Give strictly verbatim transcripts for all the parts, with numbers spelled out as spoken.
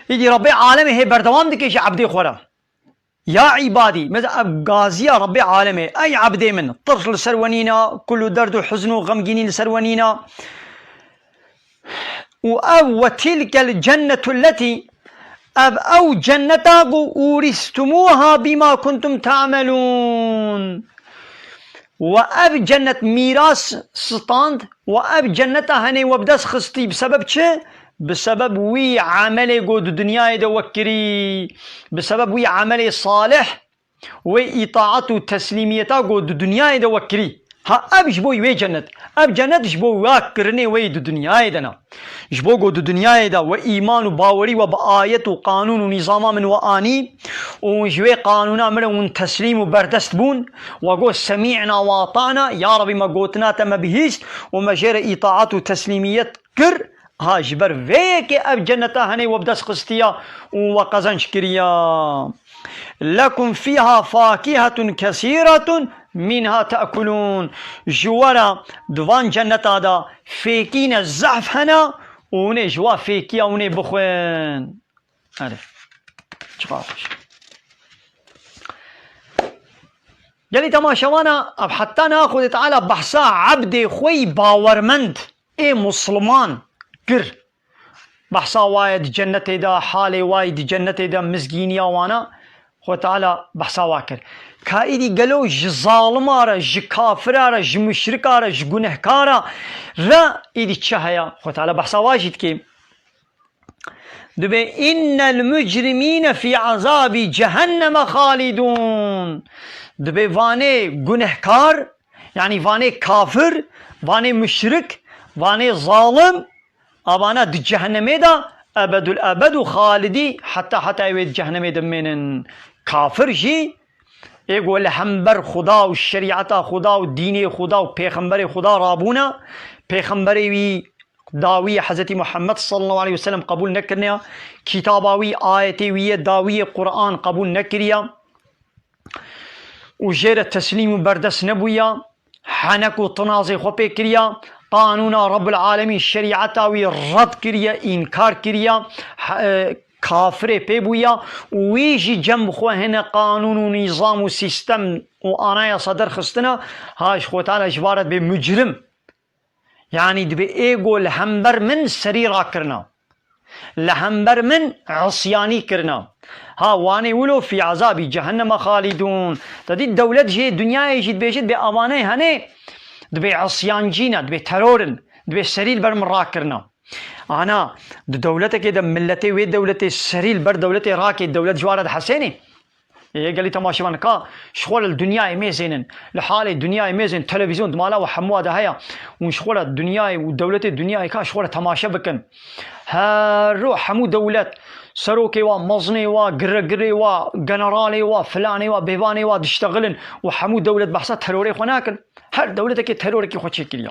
Îdî Rebbê alemê hê berdewam dike ji ebdê xwe re. Ya îbadî, mesela ev gaziya Rebbê alemê, ey ebdê min, tirş li ser we nîna, kul û derd û hizn û xemgînî li ser we nîna. Û ev, "Ve tilkel cennetu lletî", ev ew cenneta ku "uristumuha bima kuntum ta'melûn". We ev cennet mîras stand, we ev cenneta henê we bi dest xistî bi sebeb çi? Bi sebeb wî emelê ku di dinyayê de we kirî, bi sebeb wî emelê salih, wê îtaat û teslîmiyeta ku di dinyayê de we kirî. Ha, ev ji bo wê cennet. Ev cennet ji bo wa kirinê wê di dinyayê de ne. Ji bo ku di dinyayê de we îman û bawerî we bi ayet û qanûn û nîzama min we anî û hûn ji wê qanûna min re hûn teslîm û berdest bûn, we got, "Semî'na we ata'na", ya Rebî me gotina te me bihîst û me jê re îtaat û teslîmiyet kir, ha, ji ber vê yekê ev cenneta henê we bi dest xistiya û we qezenc kiriya. "Lekum fîha fakihetun kesîretun minha te'kulûn." Ji we re di van cenneta de fêkîne zehf hene û hûn ê ji wa fêkiya hûn ê bixwin. Erê. Çiqas xweş. Gelî temaşevana, ev heta niha Xwedê Teala behsa ebdê xwe yî bawermend ê musliman kir. Behsa wa ye di cennetê de, halê wa yî di cennetê de, mizgîniya wana, Xwedê Teala behsa wa kir. Ka îdî gelo ji zalima re, ji kafira re, ji muşrika re, ji gunehkara re îdî çi heye? Xwedê Teala behsa wa jî dike. Dibê, "Innel mucrimîne fî azabî cehenneme xalidûn." Dibê vanê gunehkar, yanî vanê kafir, vanê muşrik, vanê zalim, avana di cehennemê de ebedul ebed û xalidî heta heta wê di cehennemê de bimênin. Kafir jî ê ku li hember Xuda û şerîeta Xuda û dînê Xuda û pêxemberê Xuda rabûne, pêxemberê wî dawiyê Hezretî Muhammed sallallahu aleyhi ve sellem qebûl nekirine, kitaba wî, ayetê wî yê dawiyê Quran qebûl nekiriye û jê re teslîm û berdest nebûye, henek û tinazê xwe pê kiriye, qanûna Rabbul Alemîn, şerîeta wî red kiriye, înkar kiriye, he-, e, kafirê pê bûye û wî jî cem xwe hine qanûn û nîzam û sîstem û anayasa derxistine, ha ji Xwedê Teala ji va re dibê mucrim. Yanî dibê ê ku li hember min serî rakirina. Li hember min isyanî kirina. Ha, wanê wilo fî ezabî cehennema xalidûn. Te dît dewlet jê dinyayê jî dibêjit bê avanê henê dibê isyancî ne, dibê teror in, dibê serî li ber min rakirina. Ana, di dewletekê de milletê wê dewletê serî li ber dewletê rakê, dewlet ji wa re dihesênê. Ê gelî temaşevan ka ji xwe re li dinyayê mêzênin, li halê dinyayê mêzên televîzyon di mala we hemû de heye. Hûn ji xwe re dinyayê û dewletê dinyayê ka ji xwe re temaşe bikin. Her roj hemû dewlet, serokê wa, mezinê wa, giregirê wa, generalê wa, filanê wa, bêvanê wa diştexilin û hemû dewlet behsa terorê xwe nakin. Her dewletekê terorekî xwe çêkiriye.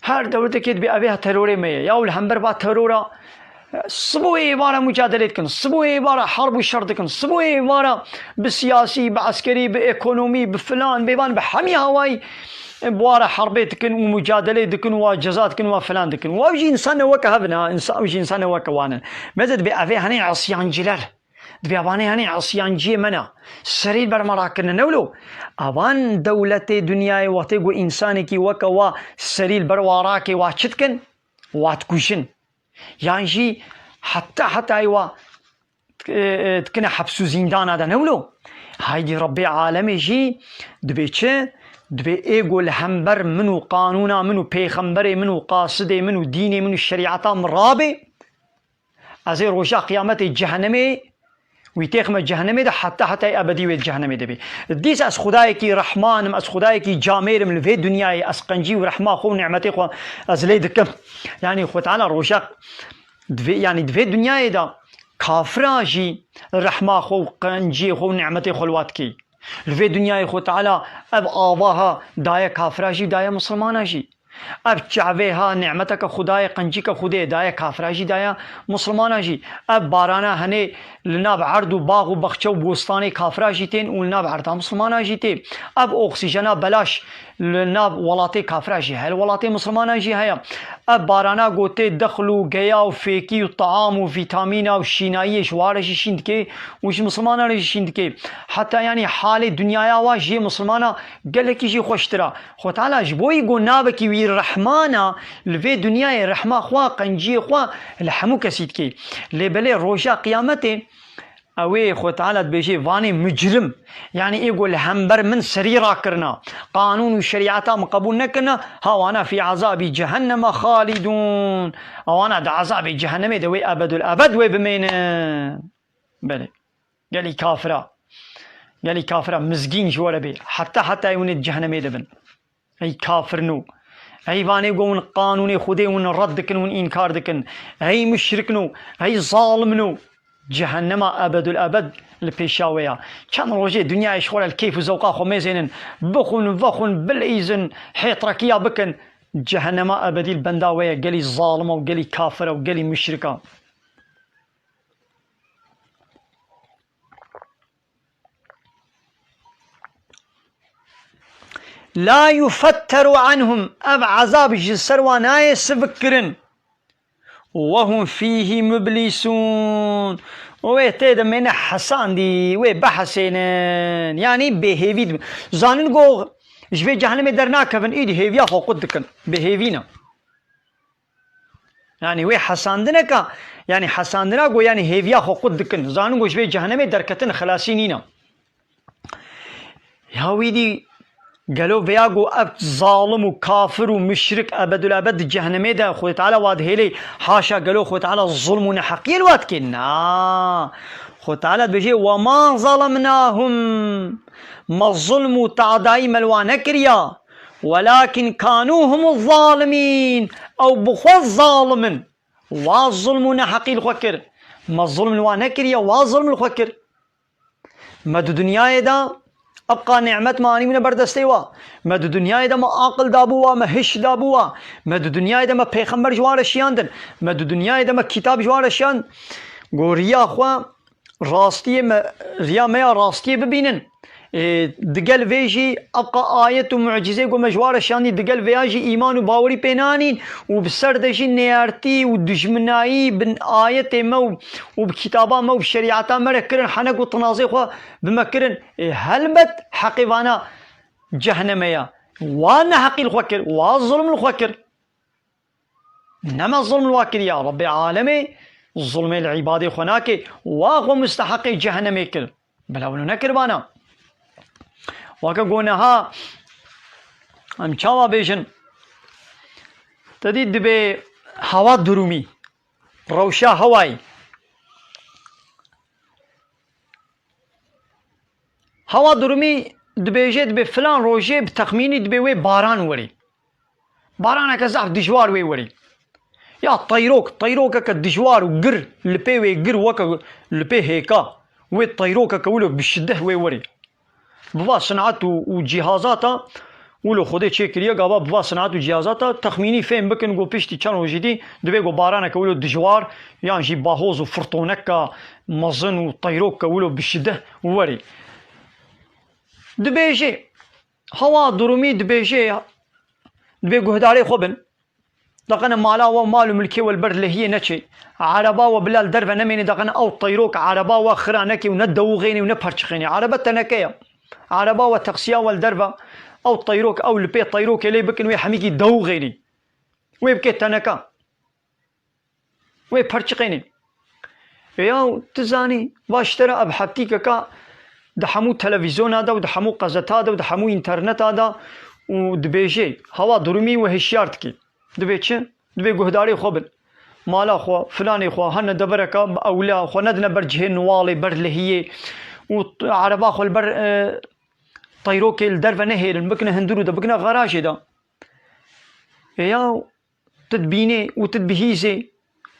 Her dewletekê dibê ev ê terorê me ye. Ya û li hember va terora, sibo êvara mucadelê dikin, sibo êvara herb û şer dikin, sibo êvara bi siyasî, bi eskerî, bi ekonomî, bi filan, bêvan bi hemî hawayî, e, bi wara herbê dikin û mucadelê dikin, wa ceza dikin, wa filan dikin. Wa jî însan ne weke hev in ha, însan, ew jî însan ne weke wan in. Meze dibê ev ê henê isyancîler. Dibê avanê henê isyanciyê me ne. Serî li ber me rakirine. Ne wilo? Avan dewletê dinyayê wextê ku însanekî weke wa serî li ber wa rake wa çi dikin? Wa dikujin. Yan jî heta hetayê wa, e, e, dikine heps û zîndana de. Ne wilo? Haydî Rebbê alemê jî dibê çi? Dibê ê ku li hember min û qanûna min û pêxemberê min û qasidê min û dînê min û şerîeta min rabê, ez ê roja qiyametê cehennemê, wî têxime cehennemê de heta hetayê ebedî wê di cehennemê de bê. Dîsa ez Xwedayekî rehman im, ez Xwedayekî camêr im, li vê dinyayê ez qencî û rehma xwe û nîmetê xwe ez lê dikim. Yanî Xwe Teala roja di vê, yanî di vê dinyayê de kafira jî rehma xwe û qenciyê xwe û nîmetê xwe li wa dikê. Li vê dinyayê Xwe Teala ev ava ha daye kafira jî, daye misilmana jî. Ev çavê ha nîmeteke Xwedayê, qencîke Xwedê daye kafira jî, daye misilmana jî. Ev barana henê li nav erd û bax û baxçe û bostanê kafira jî tên û li nav erda misilmana jî tê. Ev oksîjena belaş Li nav welatê kafira jî heye, li welatê misilmanan jî heye. Ev barana gotê dexl û geya û fêkî û taam û vîtamîna û şînayiyê ji wa re jî şîn dike û ji misilmanan re jî şîn dike. Heta yanî halê dinyaya wa ji yê misilmana gelekî jî xweştir a. Xwe Teala ji bo yî got navekî wî rehman a, li vê dinyayê rehma xwe, qenciyê xwe li hemû kesî dike. Lê belê roja qiyametê, Ew ê Xwe Teala dibêje, vanê micrim, yanî ê ku li hember min serî rakirina, qanûn û şerîeta min qebûl nekirina, ha wana fî ezabî cehenneme xalidûn. Ewana di ezabê cehennemê de wê ebedul ebed wê bimênin. Belê. Gelî kafira. Gelî kafira mizgîn ji we re bê. Heta hetayê hûn ê di cehennemê de bin. Ey kafirno. Ey vanê ku hûn qanûnê Xwedê hûn red dikin, hûn înkar dikin. Ey muşrikno. Ey zalimno. Cehennema ebedul ebed li pêşa we ya. Çend rojê dinyayê ji xwe re li keyf û zewqa xwe mêzênin. Bixwin, vexwin, bileyzin, hêtrekiya bikin. Cehennema ebedî li benda we ye. Gelî zalima û gelî kafira û gelî muşrika. La yufetteru anhum, ev ezab ji ser wan nayê sivikkirin. Ve hum fîhî mublîsûn. Wê tê de mêne hesandî, wê bihesênin. Yanî bêhêvî dibin. Zanin ku ji vê cehennemê dernakevin, îdî hêviya xwe qut dikin. Bêhêvî ne. Yanî wê hesandineka, yanî hesandina ku yanî hêviya xwe qut dikin. Zanin ku ji vê cehennemê derketin xilasî nîne. Ya wî dî gelo vêya ku ev zalim û kafir û muşrik ebedul ebed di cehennemê de Xwedê Teala wa dihêlê, haşa gelo Xwedê Teala zulm û neheqiyê li wa dikê? Na. Xwedê Teala dibêje, "Ve ma zalemnahum." Me zulm û teadayî me li wa nekiriya. Welakin kanu humu zalimîn. Ew bi xwe zalim in. Wa zulm û neheqî li xwe kir. Me zulm li wa nekiriye, wa zulm li xwe kir. Me di dinyayê de ebqa nîmet me anîbûne ber destê wa. Me di dinyayê de me aqil dabû wa, me hiş dabû wa. Me di dinyayê de me pêxember ji wa re şiyandin. Me di dinyayê de me kitab ji wa re şiyand. Goriya xwe rastiyê me, riya me ya rastiyê bibînin. Ê, digel vê jî ebqa ayet û mucizê ku me ji wa re şandî, digel vêya jî îman û bawerî pê nanîn û bi ser de jî nêertî û dijminayî bi ayetê me û, û bi kitaba me û bi şerîeta me re kirin, henek û tinazê xwe bi me kirin. Ê, helbet heqê vana cehennemê ye. Wa neheqî li xwe kir, wa zulm li xwe kir. Ne me zulm li wa kiriya. Rebbê alemê zulmê li îbadê xwe nake. Wa xwe musteheqê cehennemê kir. Bila wilo nekir vana. Weke go niha em çawa bêjin? Te dî dibê hewa durumî, rewşa hewayî. Hewa durumî dibêje, dibê filan rojê bi texmînî dibê wê baran werî. Baraneke zaf dijwar wê werî. Ya teyrok, teyrokeke dijwar û gir, li pê wê gir weke li pê hêka. Wê teyrokeke wilo bi şideh wê werî. Bi va sinat û, û cîhazata wilo Xwedê çêkiriye, gava bi va sinat û cîhazata texmînî fêm bikin ku piştî çend rojî dî dibê ku baraneke wilo dijwar yan jî bahoz û firtoneka mezin û teyrokeke wilo bi şideh werî. Dibêjê, hewa durumî dibêjê, dibê guhdarê xwe bin. Deqene mala we, mal û milkê we li ber lehiyê neçê. Ereba we bila li derve nemênê, deqene ew teyrok ereba we xira nekê û ne dewixênê û ne perçixênê. Erebe teneke ye. Ereba we, teksiya we li derve, ew teyrok, ew li pê teyrokê lê bikin, wê hemîkî dewixênê. Wê bike teneka. Wê perçiqênê. Ya tu zanî, va ji te re ev heptîkeka di hemû televîzyona de û di hemû qezeta de û di hemû înterneta de û dibêjê, hewa durumî we hişyar dikî. Dibê çi? Dibê guhdarê xwe bin. Mala xwe, filanê xwe, hene devereka bi ewla xwe nedine ber cihê niwalê, ber lehiyê û t-, ereba xwe li ber, e, teyrokê li derve nehêlin, bikine hundirû de, bikine garajê de. Ê ya, tu dibînê û tu dibihîzê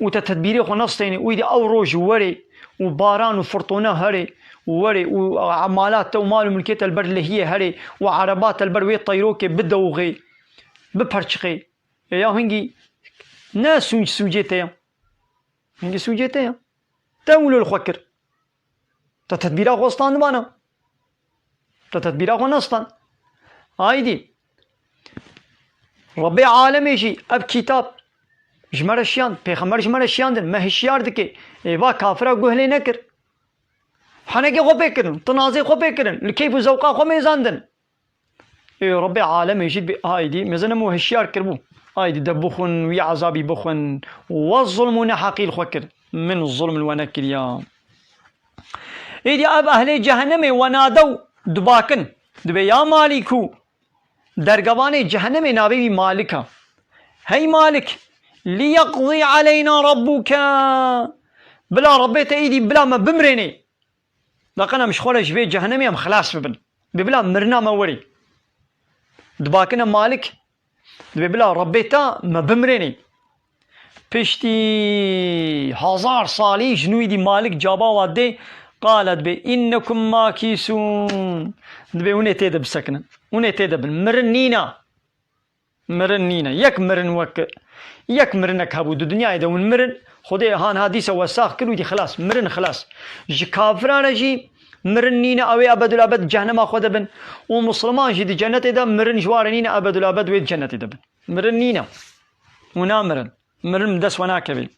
û te tedbîrê xwe nestênê û îdî ew roj werê û baran û firtona herê û werê û mala te û mal û milkê te li ber lehiyê herê û ereba te li ber wê teyrokê bidewixê, biperçiqê. Ê ya hingî ne sûc sûcê te ye. Hingî sûcê te ye. Te wilo li xwe kir. Te tedbîra xwe standibana. Te tedbîra xwe nestan. Aydî. Rebbê alemê jî ev kitab ji me re şiyand, pêxember ji me re şiyandin, me hişyar dike. Ê va kafira guh lê nekir. Henekê xwe pê kirin, tinazê xwe pê kirin, li keyf û zewqa xwe mêzandin. Ê Rebbê alemê jî dibê aydî mezin em û hişyar kiribû. Aydî de bixwin, wî ezabî bixwin. Wa zulm û neheqî li xwe kir. Min zulm li we nekiriya. Êdî ev ehlê cehennemê we nadew dibakin. Dibê ya Malîkû. Dergevanê cehennemê navê wî Malik e. Hey Malik, liyeqdî aleyna rabbuke. Bila Rebbê te êdî bila me bimrênê. Laqen em ji xwe re ji vê cehenemê em xilas bibin. Bê bila mirina me werê. Dibakine Malik, dibê bila Rebbê te me bimrênê. Piştî hezar salî ji nû êdî Malik caba wa dê, qale dibê, "Înnekum makîsûn." Dibê hûn ê tê de bisekinin. Hûn ê tê de bin. Mirin nîne. Mirin nîne. Yek mirin wek, yek mirinek hebû. Di dinyayê de hûn mirin, Xwedê han ha dîsa we sax kir û dî xilas. Mirin xilas. Ji kafiran re jî mirin nîne, ew ê ebedul ebed cehnema xwe de bin. Û Musliman jî di cennetê de mirin ji wa re nîne, ebedul ebed wê di cennetê de bin. Mirin nîne. Û namirin. Mirin bi dest we nakevê.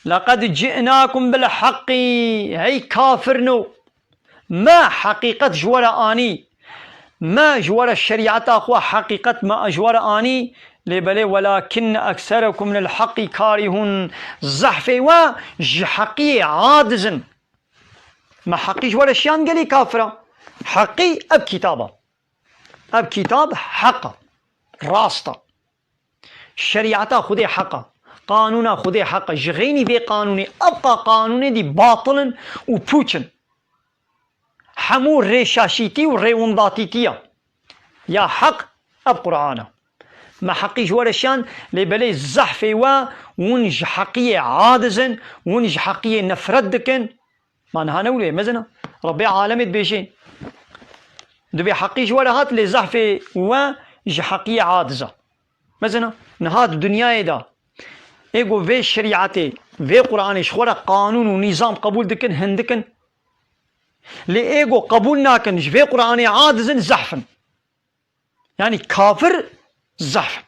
Leqed ci'nakum bil heqî, hey kafirno. Me heqîqet ji we re anî. Me ji we re şerîeta xwe heqîqet me ji we re anî. Lê belê welakinne ekserekum lil heqî karîhûn. Zehfê we ji heqiyê adiz in. Me heqî ji we re şiyan gelî kafira. Heqî ev kitab e. Ev kitab heq e. Rast e. Şerîeta Xwedê heq e. Qanûna Xwedê heq e. Ji xeynî vê qanûnê, evqa qanûnê dî batil in û pûç in. Hemû rêşaşîtî û rêwindatîtî ye. Ya heq ev Qur'an e. Me heqî ji we re şiyan, lê belê zehfê we, hûn ji heqiyê adiz in, hûn ji heqiyê nefret dikin. Ma niha ne wilo ye, mezin e. Rebbê alemê dibêjê. Dibê heqî ji we re hat, lê zehfê we ji heqiyê adiz e. Mezin e. Niha di dinyayê de ê ku vê şerîetê, vê Qur'anê ji xwe re qanûn û nîzam qebûl dikin, hindik in. Lê ê ku qebûl nakin, ji vê Qur'anê adiz in, zehf in. Yanî kafir zehf.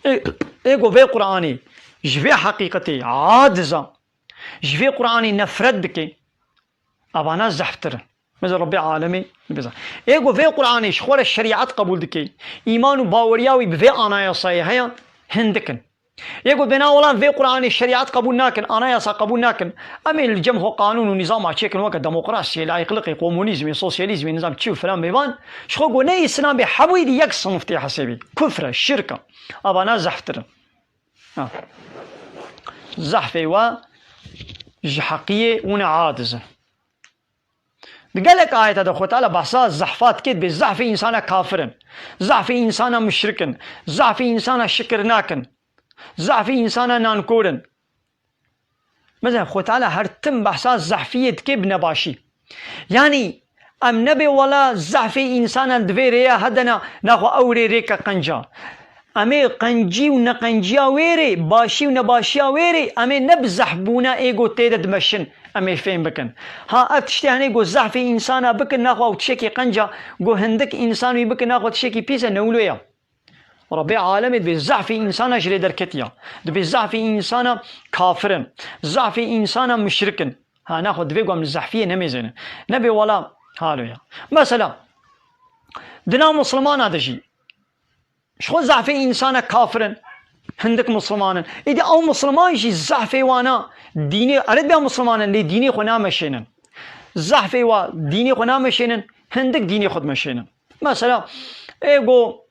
Ê, ê ku vê Qur'anê ji vê heqîqetê adiz a, ji vê Qur'anê nefret dike, evana zehftir in. Mesela Rebbê alemê dibêza. Ê ku vê Qur'anê ji xwe re şerîet qebûl dike, îman û baweriya wî bi vê anayasayê heye, hindik in. Yê ku bêna welat vê Qur'anê şerîet qebûl nakin, anayasa qebûl nakin, em ê li cem xwe qanûn û nîzama çêkin weke demokrasiyê, layîqliqê, komunîzmê, sosyalîzmê, nizam çi û filan bêvan, ji xwe ku ne Îslamê hebûyî dî yek sinif tê hesêbî. Kufr e, şirk e. Evana zehftir in. Ha. Zehfê we ji heqiyê hûn e adiz in. Di gelek ayeta de Xwe Teala behsa zehfa dike, dibê zehfê însana kafir in, zehfê însana muşrik in, zehfê însana şikir nakin, zehfê însana nankor in. Mesela Xwe Teala her tim behsa zehfiyê dike bi nebaşî. Yanî em nebê wela zehfê însana di vê rêya hedena, naxwe ew rê rêke qenca. Em ê qencî û neqenciya wê rê, başî û nebaşiya wê rê, em ê ne bi zehfbûna ê ku tê de dimeşin, em ê fêm bikin. Ha, ev tiştê henê ku zehfê însana bikin, naxwe ew tişekî qenca, ku hindik însan wî bikin, naxwe tişekî pîs e, ne wilo ye. Rebbê alemê dibê zehfê însana ji lê derketiya. Dibê zehfê însana kafir in. Zehfê însana muşrik in. Ha, naxwe divê ku em li zehfiyê nemêzênin. Nebê wela halo ya. Mesela, di nav Muslimana de jî, Ji xwe zehfê însana kafir in, hindik Musliman in. Êdî ew Musliman jî zehfê wana dînê, ere diya Musliman in, lê dînê xwe nameşênin. Zehfê wa dînê xwe nameşênin, hindik dînê xwe dimeşênin. Mesela, ê ku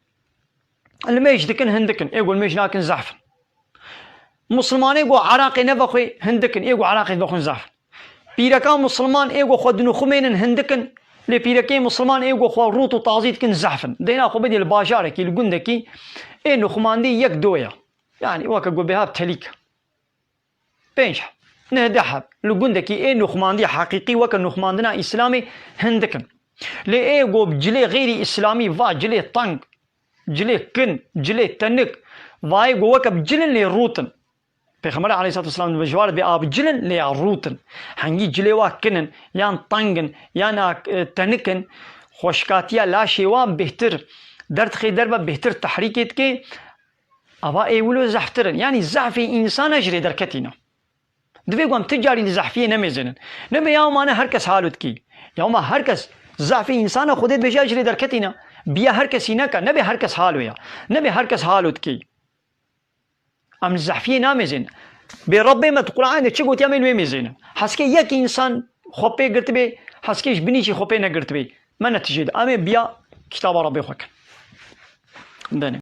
limêj dikin, hindik in, ê ku limêj nakin, zehf in. Muslimanê ku Iraqê ne vexwê, hindik in, ê ku Iraqê vexwin, zehf in. Pîreka Musliman ê ku xwe dinixumênin hindik in, lê pîrekê Musliman ê ku xwe rût û tazî dikin zehf in. Deyna xwe bidî li bajarekî, li gundekî ê nixumandî yek do ye. Yanî weke ku bêhab telîk. Pênc heb, neh deh heb. Li gundekî ê nixumandî heqîqî weke nixumandina Îslamê hindik in. Lê ê ku bi cilê xeyrî Îslamî va cilê teng, cilê kin, cilê tenik, vayê ku weke bi cil in lê rût in. Pêxember aleyhissalatu vesselam dibê ji wan re dibê a bi cil in lê ya rût in. Hengî cilê wa kin in, yan teng in, yan a, e, tenik in, xweşikatiya laşê wa bêhtir derdixê derve bêhtir tehrîkê dike, ava ê wilo zehftir in. Yanî zehfê însana ji rê derketîne. Divê ku em ti carî li zehfiyê nemêzênin. Nebe ya mane her kes halo dikî. Ya ma her kes zehfê însana Xwedê dibêje ji rê derketîne. Biya her kesî neke. Nebe her kes halo ya. Nebe her kes halo dikî. Em li zehfiyê namêzênin. Bê Rebbê me di Qur'anê de çi gotiye em ê li wê mêzênin. Heskê yek însan xwe pê girtibê, heskê ji binî jî xwe pê negirtibê. Me netîcê de. Em ê biya kitaba Rebbê xwe kin. Denê.